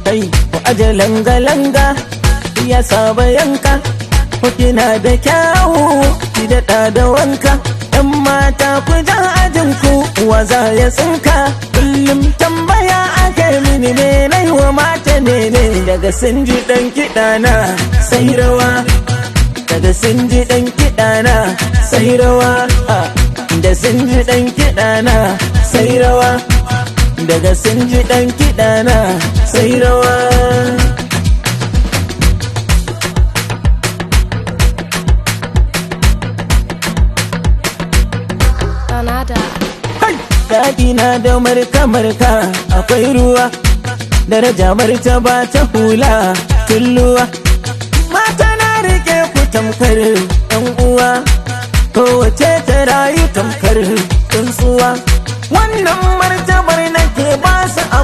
Kai, ku aje langa-langa, ya saba yanka. Ku kina da kyawu, ki daɗa da wanka. ‘Yan mata, ku ja ajinku, wa za ya tsinka? Kullum tambaya aka mini, me nai wa mata ne ne? Daga sun ji ɗan kiɗa na sai rawa. Daga sun ji ɗan kiɗa na sai rawa. Da sun ji ɗan kiɗa na sai rawa. Daga sun ji ɗan kiɗa na sai rawa. Danada. Daɗi na da marka-marka akwai ruwa, daraja martaba ta hula tulluwa. Mata, na rike ku tamkar ‘yan uwa, kowace ta rayu tamkar tsuntsuwa. Wannan martabar nake ba su a